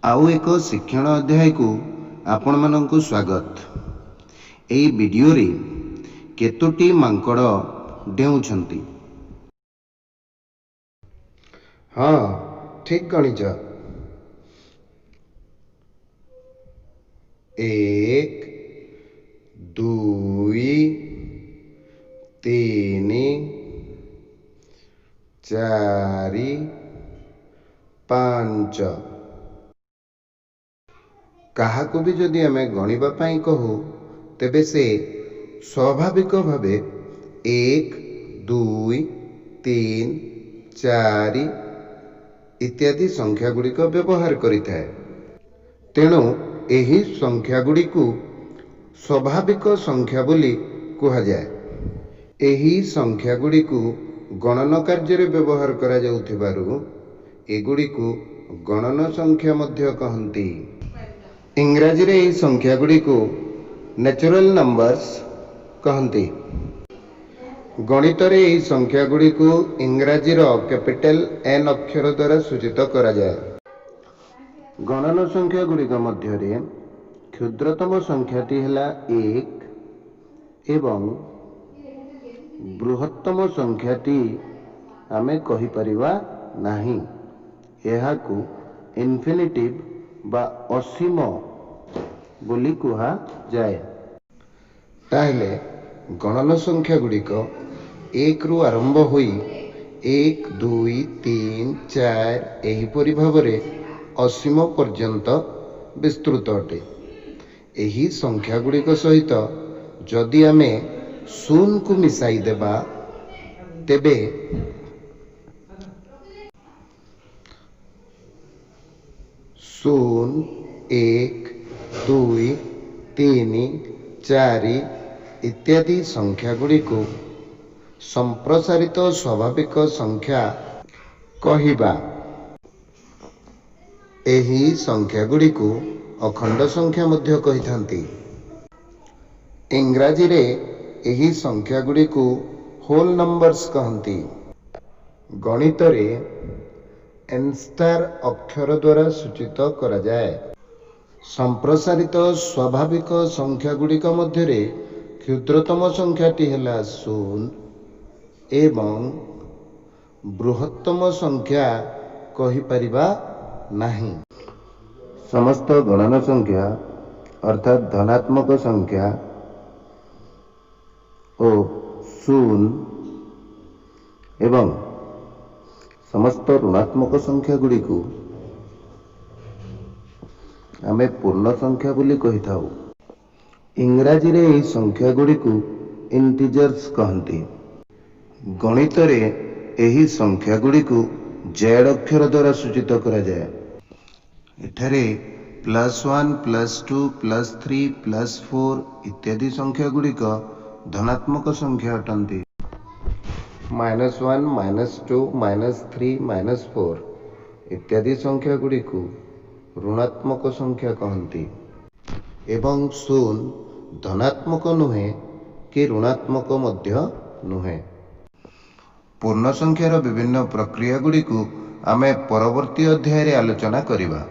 ଆଉ ଏକ ଶିକ୍ଷଣ ଅଧ୍ୟାୟକୁ ଆପଣମାନଙ୍କୁ ସ୍ୱାଗତ। ଏହି ଭିଡ଼ିଓରେ କେତୋଟି ମାଙ୍କଡ଼ ଡେଉଁଛନ୍ତି? ହଁ, ଠିକ୍ ଗଣିଛ। 1, 2, 3, 4, 5। କାହାକୁ ବି ଯଦି ଆମେ ଗଣିବା ପାଇଁ କହୁ, ତେବେ ସେ ସ୍ୱାଭାବିକ ଭାବେ 1, 2, 3, 4 ଇତ୍ୟାଦି ସଂଖ୍ୟା ଗୁଡ଼ିକ ବ୍ୟବହାର କରିଥାଏ। ତେଣୁ ଏହି ସଂଖ୍ୟା ଗୁଡ଼ିକୁ ସ୍ୱାଭାବିକ ସଂଖ୍ୟା ବୋଲି କୁହାଯାଏ। ଏହି ସଂଖ୍ୟା ଗୁଡ଼ିକୁ ଗଣନ କାର୍ଯ୍ୟରେ ବ୍ୟବହାର କରାଯାଉଥିବାରୁ ଏଗୁଡ଼ିକୁ ଗଣନ ସଂଖ୍ୟା ମଧ୍ୟ କହନ୍ତି। ଇଂରାଜୀରେ ଏହି ସଂଖ୍ୟା ଗୁଡ଼ିକୁ ନ୍ୟାଚୁରାଲ ନମ୍ବର୍ସ କହନ୍ତି। ଗଣିତରେ ଏହି ସଂଖ୍ୟା ଗୁଡ଼ିକୁ ଇଂରାଜୀର କ୍ୟାପିଟାଲ ଏନ୍ ଅକ୍ଷର ଦ୍ୱାରା ସୂଚିତ କରାଯାଏ। ଗଣନ ସଂଖ୍ୟା ଗୁଡ଼ିକ ମଧ୍ୟରେ କ୍ଷୁଦ୍ରତମ ସଂଖ୍ୟାଟି ହେଲା 1 ଏବଂ ବୃହତ୍ତମ ସଂଖ୍ୟାଟି ଆମେ କହିପାରିବା ନାହିଁ। ଏହାକୁ ଇନଫିନିଟିଭ୍ ବା ଅସୀମ ବୋଲି କୁହାଯାଏ। ତାହେଲେ ଗଣନ ସଂଖ୍ୟା ଗୁଡ଼ିକ 1ରୁ ଆରମ୍ଭ ହୋଇ 1, 2, 3, 4 ଏହିପରି ଭାବରେ ଅସୀମ ପର୍ଯ୍ୟନ୍ତ ବିସ୍ତୃତ ଅଟେ। ଏହି ସଂଖ୍ୟା ଗୁଡ଼ିକ ସହିତ ଯଦି ଆମେ ଶୂନକୁ ମିଶାଇ ଦେବା, ତେବେ 0, 1, 2, 3, 4 ଇତ୍ୟାଦି ସଂଖ୍ୟା ଗୁଡ଼ିକୁ ସମ୍ପ୍ରସାରିତ ସ୍ୱାଭାବିକ ସଂଖ୍ୟା କହିବା। ଏହି ସଂଖ୍ୟା ଗୁଡ଼ିକୁ ଅଖଣ୍ଡ ସଂଖ୍ୟା ମଧ୍ୟ କହିଥାନ୍ତି। ଇଂରାଜୀରେ ଏହି ସଂଖ୍ୟା ଗୁଡ଼ିକୁ ହୋଲ୍ ନମ୍ବର୍ସ କହନ୍ତି। ଗଣିତରେ ଏନ୍ ଷ୍ଟାର ଅକ୍ଷର ଦ୍ୱାରା ସୂଚିତ କରାଯାଏ। ସମ୍ପ୍ରସାରିତ ସ୍ୱାଭାବିକ ସଂଖ୍ୟା ଗୁଡ଼ିକ ମଧ୍ୟରେ କ୍ଷୁଦ୍ରତମ ସଂଖ୍ୟାଟି ହେଲା 0 ଏବଂ ବୃହତ୍ତମ ସଂଖ୍ୟା କହିପାରିବା ନାହିଁ। ସମସ୍ତ ଗଣନ ସଂଖ୍ୟା ଅର୍ଥାତ୍ ଧନାତ୍ମକ ସଂଖ୍ୟା ଓ 0 ଏବଂ ସମସ୍ତ ଋଣାତ୍ମକ ସଂଖ୍ୟା ଗୁଡ଼ିକୁ ଆମେ ପୂର୍ଣ୍ଣ ସଂଖ୍ୟା ବୋଲି କହିଥାଉ। ଇଂରାଜୀରେ ଏହି ସଂଖ୍ୟା ଗୁଡ଼ିକୁ ଇଣ୍ଟିଜର୍ସ କହନ୍ତି। ଗଣିତରେ ଏହି ସଂଖ୍ୟା ଗୁଡ଼ିକୁ ଜେଡ୍ ଅକ୍ଷର ଦ୍ୱାରା ସୂଚିତ କରାଯାଏ। ଏଠାରେ +1, +2, +3, +4 ଇତ୍ୟାଦି ସଂଖ୍ୟା ଗୁଡ଼ିକ ଧନାତ୍ମକ ସଂଖ୍ୟା ଅଟନ୍ତି। -1, -2, -3, -4 ଇତ୍ୟାଦି ସଂଖ୍ୟା ଗୁଡ଼ିକୁ ଋଣାତ୍ମକ ସଂଖ୍ୟା କହନ୍ତି ଏବଂ 0 ଧନାତ୍ମକ ନୁହେଁ କି ଋଣାତ୍ମକ ମଧ୍ୟ ନୁହେଁ। ପୂର୍ଣ୍ଣ ସଂଖ୍ୟାର ବିଭିନ୍ନ ପ୍ରକ୍ରିୟା ଗୁଡ଼ିକୁ ଆମେ ପରବର୍ତ୍ତୀ ଅଧ୍ୟାୟରେ ଆଲୋଚନା କରିବା।